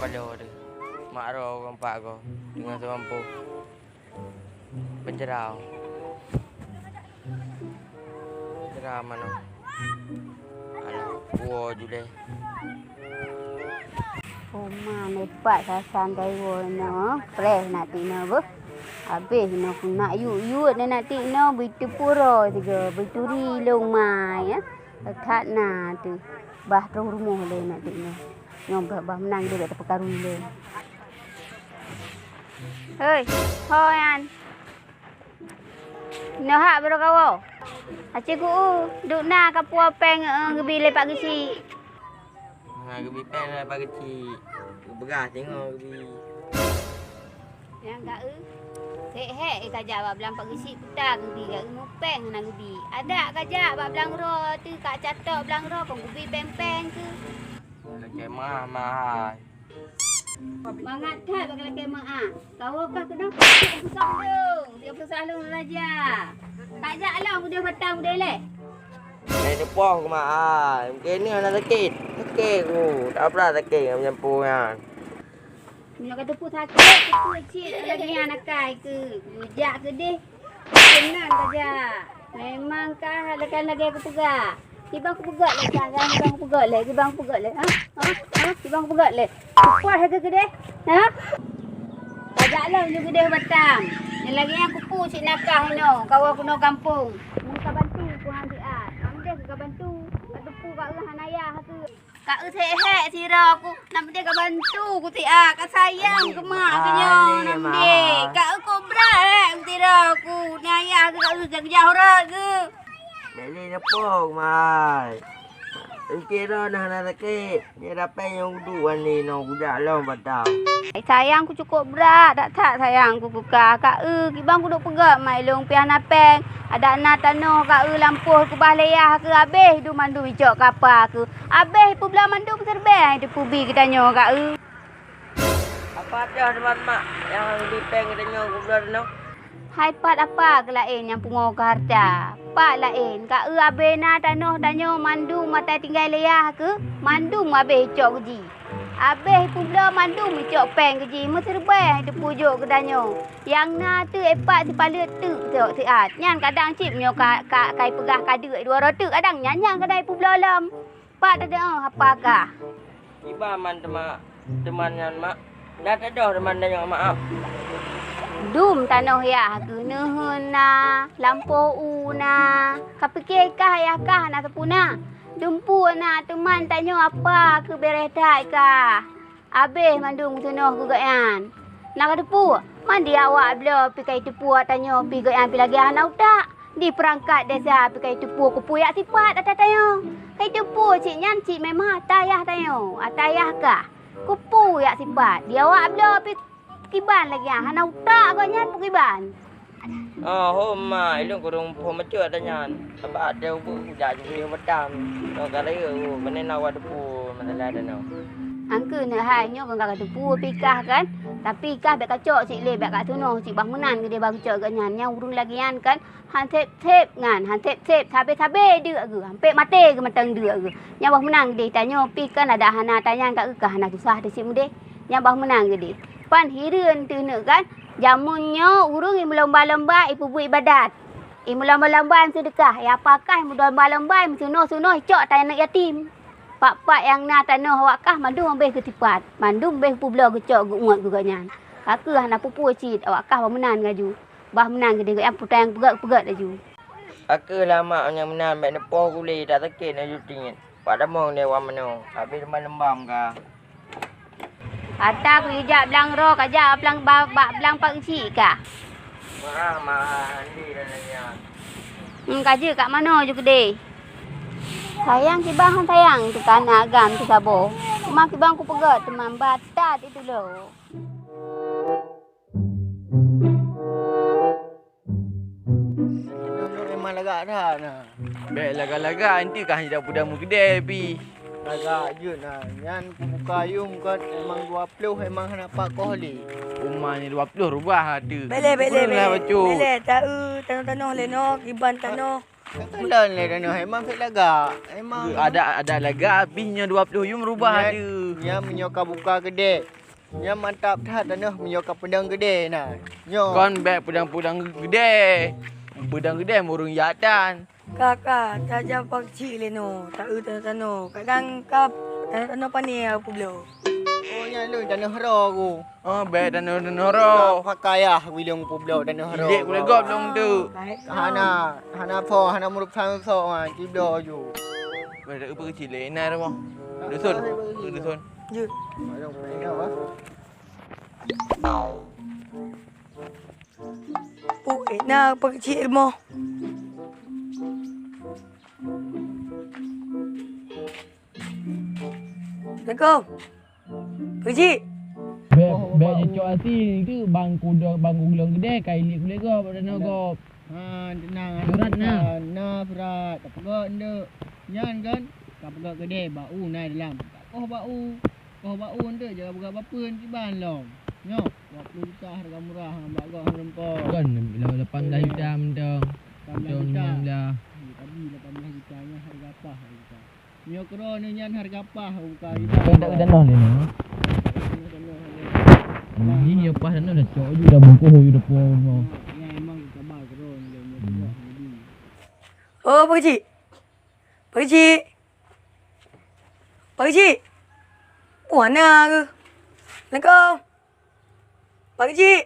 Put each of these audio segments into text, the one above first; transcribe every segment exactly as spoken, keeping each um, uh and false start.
Paloe tu. Mak roh ureueng pak ko. Teungoh seumampu. Penjera. Penjera mano. Alah, puo juleh. Oma nepat sasan daiwo inoe, preh na tinoe beuh. Abéh inoe keunak yue-yue na tinoe, beuteupeue roe sigoe, beuturi lôn mai, ya. That na teuh, bah troh rumoh lé na tinoe. Nyoe bah, bah meunan deh bak tapeukarui lé. Hei, ho nyan. Nyoe hak baroe kawoe. Aci ku u, duek na kapuwoe péng, eh, geubi lé Pak Geuchik. Na geubi péng lé Pak Geuchik. Geupeugah singoh geubi. Nyang ka eu. Hék-hék kajak bak blang Pak Geuchik peuta geubi ka eu mupéng hana geubi. Adak kajak bak blang roe teuh ka catok blang roe kon geubi péng-péng keuh. Lakée meuah mahai. Mangat that bak lakée meuah. Kawoe kah keudong tiga peuet lôn, tiga peuet lôn raja. Tak jak lom udeh batang udeh lé. Nyoe neupoh keumaai. Mungken nyoe hana sakét. Sakét ku. Tak pernah sakét ngon meunyampue nyan. Meunyoe ka teupeu sakét, teupeu cit lagée nyan akai keuh. Geujak keudeh. Keunan kajak. Memang kah lagée-lagée kupeugah. Kiban kupeugah lé, kiban kupeugah lé, kiban kupeugah lé. Ha? Ha? Ha? Kiban kupeugah lé. Kupuas lagée keudeh. Ha? Kajak lom ju keudeh batang. Nyang lagée nyan kupu cit nakah inoe, kawoe keunoe gampông. Mun ka bantu ku han siat. Andeh ka bantu, ka teupeu ka eu hana yah keuh. Ka eu hék-hék sidroe ku, nam deh ka bantu ku siat, ka sayang keu mak keu nyoe nam deh. Ka eu kobra hék sidroe ku, na yah keu ka eu jak-jak urat keu. Bèk lé neupông, Mai. Engke droe na hana sakét, nyoe dapée nyang udeb wan lé nyoe kujak lom batang. Sayang ku cukôp brat, that-that sayang ku keu kah. Ka eu, kiban kuduek peugöt, mai lôn pih hana péng. Adak na tanoh ka eu lampôh keubah lé yah keu abéh, dum mandum icok kapa keu. Abéh peubloe mandum seureubèe, teupeubri geutanyoe ka eu. Apa teuh teuma mak nyang geubri péng geutanyoe peubloe tanoh? Hai pat apa keu laén nyang pungo keu hareuta? Pat laén, ka eu abéh na tanoh tanyoe mandum matai tinggai lé yah keuh, mandum abéh icok keu jih. Abéh peubloe mandum icok péng keu jih, meuseureubèe teupujok geutanyoe. Nyang na teuh ipat sipaleuet teuk siat. Nyan kadang cit meunyoe ka, ka, ka ipeugah ka deuk dua droe teuk, kadang nyan, nyan kadang ipeubloe lom. Pat teudeungoe haba kah? Kiban man teuma, teuma nyan, Mak. Na teudoh teuma tanyoe, Mak, ah. Dum tanoh yah keuh neuheun na, lampôh u na. Ka pike kah yah kah na teupeu na. Dumpeue na teuma tanyoe apa keu beureh that kah. Abéh mandum meutunoh keu gobnyan. Na ka teupeu, man di awak bloe pih ka jiteupeue tanyoe pih gobnyan pih lagèe hana utak. Di peurangkat desa pih ka jiteupeue kupeue jak sipat ata tanyoe. Ka jiteupeue cit nyan cit memang ata yah tanyoe, ata yah kah. Kupeue jak sipat, di awak bloe pih peukiban lagèe nyan, hana utak gobnyan peukiban. Oh, ho ma, ilôn kureueng phôn bacut ata nyan. Sabab ata ubeut kujak jubeueh batang. Nyoe ka rayeuk, oh, keuneuk na watèe teupeu masalah tanoh. Angkeue neuhai nyoe kon ka teupeu pih kah kan? Tapi kah bèk kacok cit lé, bèk katunoh cit bah meunan geudeh bah geucok geuh nyan. Nyang ureueng lagèe nyan kan, han sép-sép nyan, han sép-sép, sabé-sabé deuk geuh, hampé maté geuh mantong deuk geuh. Nyang bah meunan geudeh, tanyoe pih kan adak hana ata nyan ka eu kah hana susah teuh cit meudeh. Nyang bah meunan geudeh. Pan hireuen teuh neuk kan? Jameun nyoe ureueng imeulomba-lomba ipeubuet ibadat. Imeulomba-lomba iseudeukah, iapa kah imeulomba-lomba imeusunoh-sunoh icok ata aneuk yatim. Pat-pat nyang na tanoh awak kah mandum abéh geusipat, mandum abéh peubloe geucok geuuet geuh gobnyan. Ka keuh hana peue-peue cit awak kah bah meunan laju. Bah meunan geudeh gobnyan peutanyong peugöt-peugöt laju. Ka keuh lah mak nyang meunan bèk neupoh gulé that sakét laju tiet. Pat tamong lé awak meunoe, habéh leumbam-leumbam ka. Ata kujak blang roe, kajak blang ba-, bak blang Pak Geuchik kah? Meu'ah, meu'ah, hana lé dan nyan. Hmm, ka jeuet kat manoe ju keudeh. Sayang kiban han sayang teuh keu aneuk agam teuh saboh. Teuma kiban kupeugöt teuma batat itu lôn. Memang lagak that na. Bèk lagak-lagak, enti kah jak peudong meukeudè pih. Lagak jeuet na. Nyan kubuka yuem kon, memang dua ploh, memang hana pat koh lé. Uma nyan dua ploh rubah ateueh. Bèk lé, bèk lé, bèk lé. Ureueng lah bacut. Bèk lé, ta-, eu, tanoh-tanoh lé nyoe, kiban tanoh. Kalon lé tanoh, emang pih lagak. Emang adat, adat lagak, abéh nyoe dua ploh yuem rubah nyan, ada. Nyan meunyoe ka buka keudè. Nyan mantap that tanoh meunyoe ka peudong keudè na. Nyoe. Kon bèk peudong-peudong keudè. Peudong keudè murung jak tan. Ka, ka, tajak pakcik lé nyoe, taeu tanoh-tanoh. Kadang ka tanoh-tanoh pané aku bloe. Oh, nyan lôn tanoh ro ku. Oh, bèk tanoh-tanoh ro. Pakai ah wilong ku bloe tanoh ro. Idék ku lé gob lôn tu. Hana, hana po, hana murup sang so ha, ci bloe ju. Bèk tak pakcik lé na ro. Dusun, dusun. Jeuet. Ui, na pakcik rumoh. Assalamualaikum. Pakcik. Bèk, bèk cocok asai tu bang kudo, bang kuglong keudè, kai lé kulé gob, ada na gob. Ha, tenang, surat na. Na surat, tak peugah nduk. Nyan kan, tak peugah keudè, bak u na dalam. Koh bak u, koh bak u eunteuk jaga buka bapeuen kiban lom. Nyoe, dua puluh juta harga murah, bak goh hareumpok. Kan, lapan belas juta mantong. Lapan belas juta. Mantong lima belas. Tadi lapan belas juta nyan harga apa harga? Nyoe keudroe nyan harga apa buka kiban. Kan tak tanoh lé nyoe. Ini ya pas tanoh dah cok ju dah bungkuh ju dah puang. Nyan emang kaba keudroe nyan. Oh, pakcik. Pakcik. Pakcik. Wah, na ke? Assalamualaikum. Pakcik.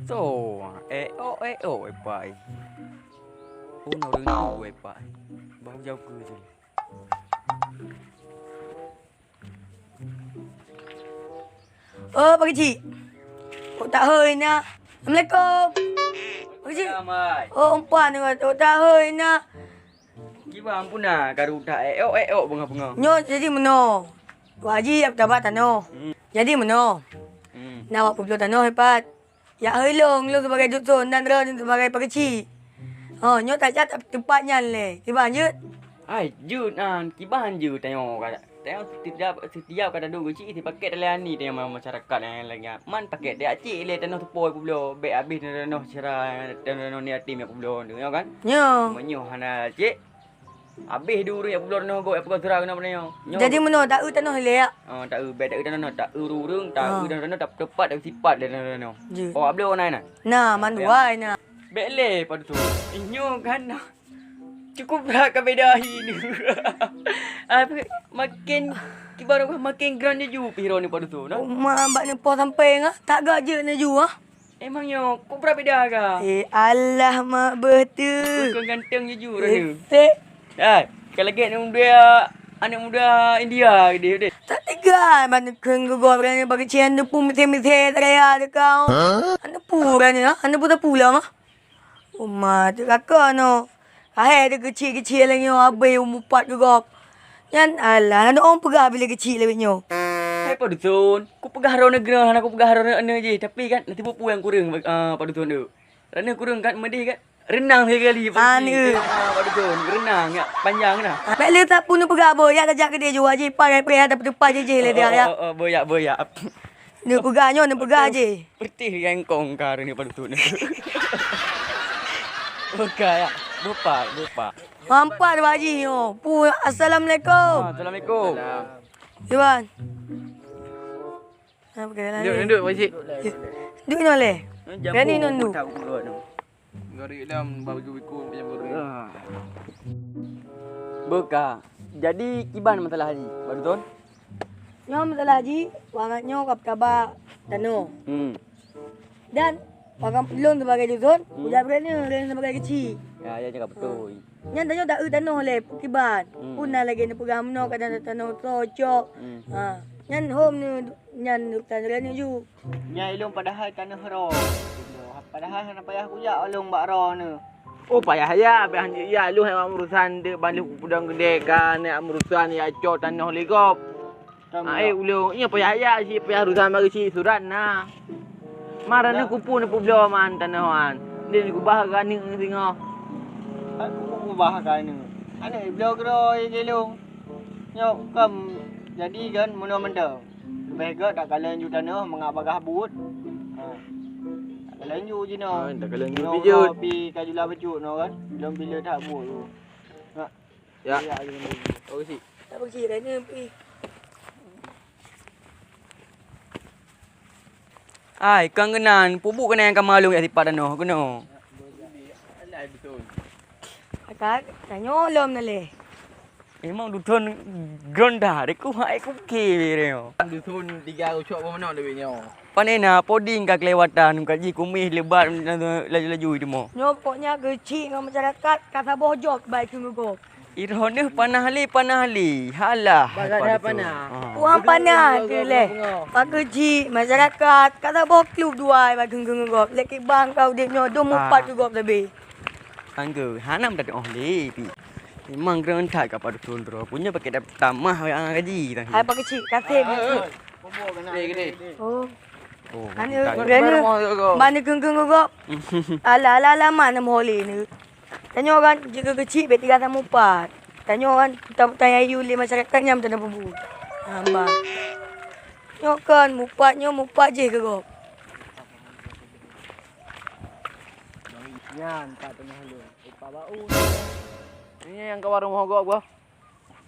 So, eh, oh, eh, oh, eh, pai. Oh, na ureueng tu, eh, pai. Baru jaweueb keu tu. Oh, pakcik. Kok tak hôi na? Assalamualaikum. Pakcik. Waalaikumsalam, hai. Oh, umpan ni, kok tak hôi na? Kiban puna karu that, eh, ok, eh, ok, beungoh-beungoh. Nyoe jadi meunoe. Wak Haji ap taba tanoh. Hmm. Jadi meunoe. Hmm. Na wak peubloe tanoh ipat. Jak hôi lôn, lôn sibagai dusun dan droeneuh sibagai pakcik. Ho, nyoe tajak teumpat nyan lé. Kiban jeuet? Ai, jeuet nyan. Kiban jeuet tanyoe ka. Tanyoe setiap, setiap ka taduek keuchik, sipaket talayani tanyoe ma-, masyarakat nyang lagèe nyan. Man paket tajak cit lé tanoh teupôi peubloe, bèk abéh tanoh-tanoh sira, tanoh-tanoh ni yatim nyang peubloe tu, nyoe kan? Nyoe. Meunyoe hana cit, abéh di ureueng nyang peubloe tanoh gob, nyang peugah sira keunoe nyoe. Nyoe. Jadi meunoe, taeu tanoh ilèe, ya? Oh, taeu, bèk taeu tanoh, taeu ureueng, taeu tanoh, tap-, teumpat, taeu sipat lé tanoh-tanoh. Jeuet. Oh, abloe na, na? Na, mandua na. Bèk lé, Pak Dusun. Nyoe kan na. Cukup brat ka beda hi ni. Apa, makin kiban makin gran laju pih droeneuh Pak Dusun, nah. Uma bak neupoh sampai ngah, tak gak jeuet laju, ah. Emang nyoe, kok brat beda ka? Eh, alah mak beuh tu. Bukan ganteng laju droeneuh. Sek. Hai, ka lagèe aneuk muda, aneuk muda India deh, deh. Tak tega bak neukheun geugob droeneuh bak keucian neupeu misé-misé raya teuka. Hah? Aneuk pu droeneuh, ah, aneuk pu teupula mah. Uma teuh kakak nyoe. Kahé teuh keuchik-keuchik lagèe nyoe abéh umu pat geugob. Nyan alah, na ôn peugah bila keuchik lagèe nyoe. Hai Pak Dusun, kupeugah droeneuh geuh, hana kupeugah droeneuh jih, tapi kan na sibuk peue nyang kureueng, eh, Pak Dusun tu. Droeneuh kureueng kan meudeh kan? Reunang sekali. Anu. Ah, Pak Dusun, reunang, ya, panjang nah. Bèk lé sapeue neupeugah boh, ya tajak keudeh ju, Haji, pakai pria tapi tupai jih lé dia, ya. Oh, oh, oh, boh ya, boh ya. Neupeugah nyoe, neupeugah jih. Putih gengkong ka hari ni Pak Dusun. Buka ya. Bupa, bupa. Mampat Pak Haji nyoe. Pu, assalamualaikum. Ah, assalamualaikum. Iwan. Apa kena lari? Duduk, duduk, Pak Cik. Duduk nyoe leh. Berani nunduk. Gari dalam bagi wiku macam gari. Beuka. Jadi kiban masalah Haji, Pak Dusun? Nyoe masalah Haji, wangat nyoe ka peutaba tanoh. Hmm. Dan wangat lôn sibagai dusun, hmm, kujak brat nyoe, lôn sibagai keuchik. Ya, ya, cakap beutôi. Nyan tanyoe taeu tanoh lé, kiban. Hmm. Pun na lagèe neupeugah meunoe kadang tanoh cocok. Hmm. Ha. Nyan hom nyoe, nyan urusan droeneuh ju. Nyan ilôn padahai tanoh ro. Padahai hana payah kujak lôn bak ro nyoe. Oh, payah ya, payah ya lôn hai urusan dek ban lôn peudong keudè ka, nyak urusan ya cok tanoh lé gob. Hai ulôn, nyoe payah ya, si payah urusan bagi si surat na. Mara ni kupu ni peubloe man tanoh an. Dia ni kubah ka ni singoh. Hai kupu kubah ka ni. Aneuk bloe keudroe lôn. Nyoe kam jadi kan meunoe mantong. Leubeh gèt takalon ju tanoh mangat bagaih buet. Ha. Lanjut je noh. Ha, dah ka lanjut. Noh, pijut. Pi ka jula bacut noh kan. Belum bila tak buat tu. Ha. Ya. Ya, ya, ya. Oh, si. Tak pergi dah ni, pi. Ai, kang keunan, peubuet keunan nyang ka malum jak sipat tanoh keunoe. Akan tanyoe lom na lé. Memang duthon gronda deh ku hai ku ke nyoe. Duthon tiga ucok boh manok deh nyoe. Pane na poding ka kelewatan ka ji kumis lebat laju-laju itu mo. Nyoe pokoknya keuchik ngon masyarakat ka saboh job bai keu gob. Iroh neuh panah lé, panah lé. Halah. Bagat hai panah. Tuhan panah tu leh. Pak keuchik masyarakat ka saboh klub dua bai keu gob. Lé kibang ka udeb nyoe dum mupat keu gob sabe. Angge, hana meutateuoh lé, pi. Memang keureuen that ka padub thon droe. Punyo pakai dap-, tamah yang gaji tang. Hai Pak Keuchik, kasih. Gede, gede. Oh. Oh, anu, gede. Anu, mana kengkeng gogok? Alah, alah, alah, mana mau lé ni? Tanyoe kan, jika keuchik, bet tiga sama empat. Tanyoe kan, kita bertanya ayu lé masyarakat nyam tanda bubu. Hamba. Nyoe kan, mupat, nyoe mupat jih keu gob. Nyan, tak tengah lu. Upah bau. Ini yang ke warung hogok, boh.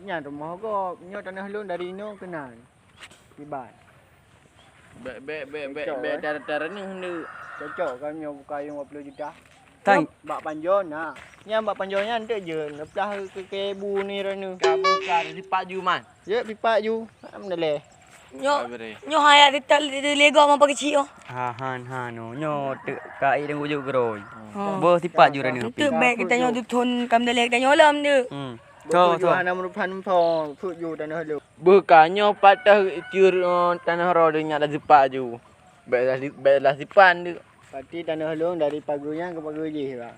Nyan rumoh gob, nyoe tanoh lôn dari inoe keunan. Kiban. Bèk, bèk, bèk, bèk, cocok, bèk, eh? Tar-tar neuh, neuk. Cocok kan nyoe buka ayong dua puluh juta. Tang. Bak panjoe na. Nyan bak panjoe nyan enteuk je, neuplah keu, keu bu ni ranu. Ka buka sipat ju man. Ya, sipat ju. Alhamdulillah. Nyoe, nyoe hai ata lego mapa keuchik oh. Ha, han, han, oh. Nyoe teuk ka ai dan ujuk geroi. Ha. Boh sipat ju ranu. Enteuk bèk geutanyoe duthon kam dalek tanyoe lom tu. Hmm. Tho, tho. Hana meurupan tho, sut ju tanoh lom. Beuh ka nyoe patah cur, eh, tanoh ro deuh nyak dah sipat ju. Bèk lah si-, bèk lah sipan deuh. Berarti tanoh lom dari pageue nyan keu pageue jih, Bang.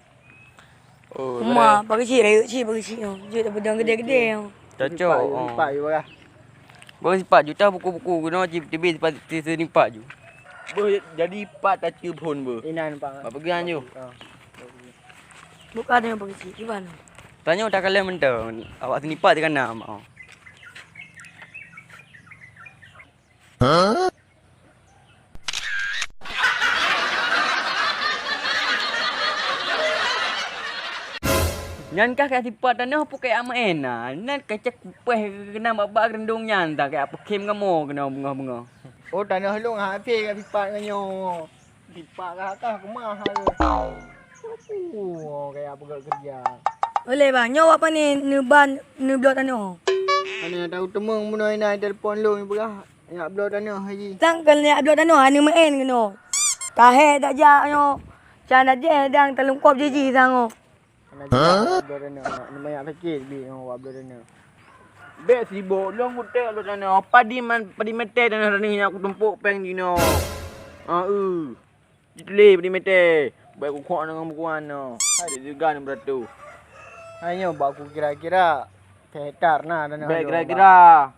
Oh, ma, pageue cit, rayeuk cit, pageue cit nyoe. Jeuet dah beudang gede-gede nyoe. Cocok. Sipat ju, oh. Sipat ju, Bang. Beuh sipat ju, tah buku-buku keunoe cit teubiet sipat, si-, sinipat ju. Beuh jadi pat tacue phon beuh. Inan, Bang. Bak peugah ju. Ha. Bukan yang pageue cit, kiban. Tanyoe takalon mantong, awak sinipat teuka na, mak. Nyan kah ka sipat tanoh pukée amat ena, nyan keucek kupéh keunan bak-bak reundong nyan, tak kaya peukhém kamoe keunoe beungoh-beungoh. Oh, tanoh lôn hase ka sipat ngon nyoe. Dipak gata keumah hai. Oh, kaya peugah kerja. Oleh bang, nyoe apa ni neuban neubloe tanoh? Hana tahu teumong bunoe na telepon lôn peugah yak bloe tanoh haji. Tang keu yak bloe tanoh hana meu'en keunoe. Kahé tak jak nyoe. Can dajeh dang talungkop jiji sangoe. Hana jeuet wak bloe tanoh, nyoe banyak sakét bit nyoe wak bloe tanoh. Bèk sibok lôn kutek bloe tanoh. Padi man, padi meter tanoh tadi nyang kutumpok péng jinoe. Ah, eu. Jituléh padi meter. Bèk kukhok ngon buku nyoe. Hai dek juga enam ratus. Hai nyoe bak kukira-kira. Sehektar na tanoh. Bèk kira-kira.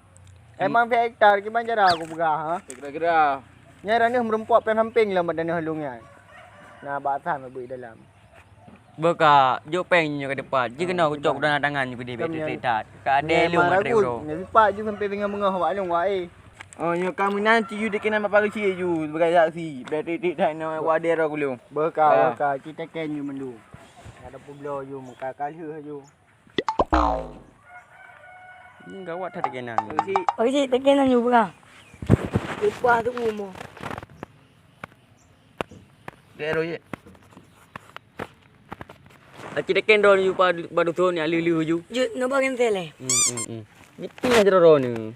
Emang sehektar kiban cara kupeugah, ha? Bèk kira-kira. Nyan raneuh meurumpok péng sampéng lom bak tanoh lôn nyan. Na bak atas meubeue dalam. Beuka, jok péng nyoe ka dipat. Jih keunoe kucok dana tangan nyoe keudeh bèk that. Ka adé lôn mat reu. Nyoe dipat ju sampai teungoh beungoh awak lôn wak eh. Oh, nyoe ka meunan ci ju dikeue nan bak pageue cit ju sibagai saksi. Bèk that nyoe wak adé roh gulong. Beuka, beuka, ci teken ju mandum. Ada peubloe ju muka kalheuh ju. Nyoe gawat that teken nan. Pageue cit teken nan ju beuka. Leupah tu umoe. Dek roh jeh. Aci teken droe nyoe pa, pa dusun nyang leu-leu ju. Jeuet nyoe ba cancel eh. Hmm, hmm, hmm. Jipinah droe nyoe.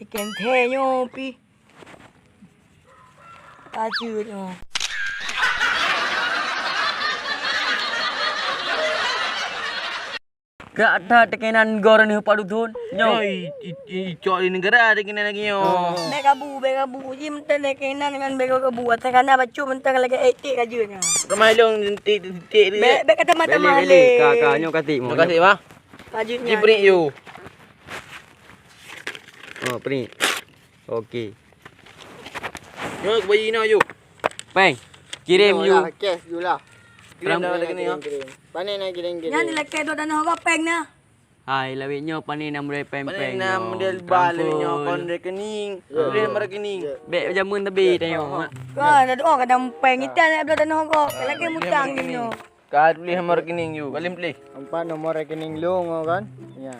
Cancel nyoe pi. Aci nyoe. Keu ata teukenan gor neuh padub thon nyoe. Nyoe i, i, i, icok di neugara teukenan lagèe nyoe. Oh. Bèk kabu, bèk kabu. Ji meuteun teukenan ngon bèk kabu. Ata kana bacut meuteun lagèe etik ka jeuet nyoe. Ramai lôn titik-titik tu. Bèk, bèk kata mata malèe. Ka, ka, nyoe katik mo. Nyoe katik bah. Ka jeuet nyan. Ji prik you. Oh, prik. Okey. Nyoe keubayi inoe ju. Pèng. Kirém ju. Lah, cash ju lah. Kirém dah lagèe ni, ha. Kirém. Pane na kirém, kirém. Nyan dilakèe dua dana haba pèng na. Hai, lawét nyoe pane na model péng-péng nyoe. Pane na model ba lawét nyoe, kon rekening. Boleh nomor rekening. Bèk jameun tabi tanyoe. Kan, dak oh kadang péng kita nak bloe tanoh kok. Lagi mutang di nyoe. Ka tuléh nomor rekening yue, ka lheueh tuléh. Empat nomor rekening lôn nyoe kan. Ya.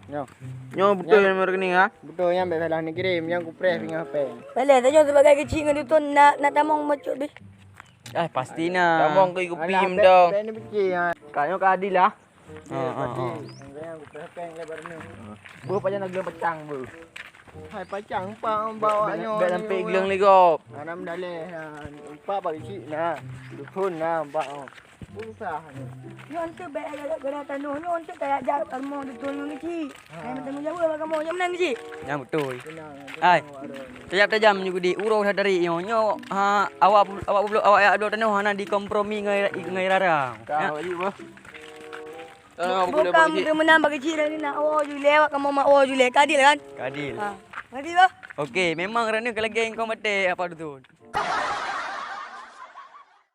Nyoe. Nyoe beutôi nomor rekening ha? Beutôi nyan, bèk salah neukirim, nyan kupreh pingan péng. Boleh, tanyoe sebagai keuchik ngon dusun nak nak tamong bacut deh. Ah, pasti na. Tamong keu kupi mendong. Bèk neupiké ha. Ka nyoe ka adil lah. Ha, ha, ha. Beuh pacang na gleueng pacang beuh. Hai pacang empat bak awak nyoe. Bèk sampai gleueng lé gob. Hana meudaleh na. Empat bak keuchik na. Dusun na empat oh. Susah ni. Nyoe enteuk bèk gara-gara tanoh nyoe enteuk kayak jak kamoe dusun nyoe keuchik. Hai bertanggung jawab bak kamoe. Nyoe meunan keuchik. Nyan beutôi. Hai. Tajam-tajam nyoe geudik uroe that dari nyoe. Nyoe ha awak awak awak jak bloe tanoh hana dikompromi ngon ngon rara. Ka awak yue beuh. Bukan meunan bagi cik dah ni nak oh julé awak kamoe mak oh julé. Ka adil kan? Ka adil. Ha. Ngerti bah? Okey, memang rani ka lagèe engkau maté apa dusun.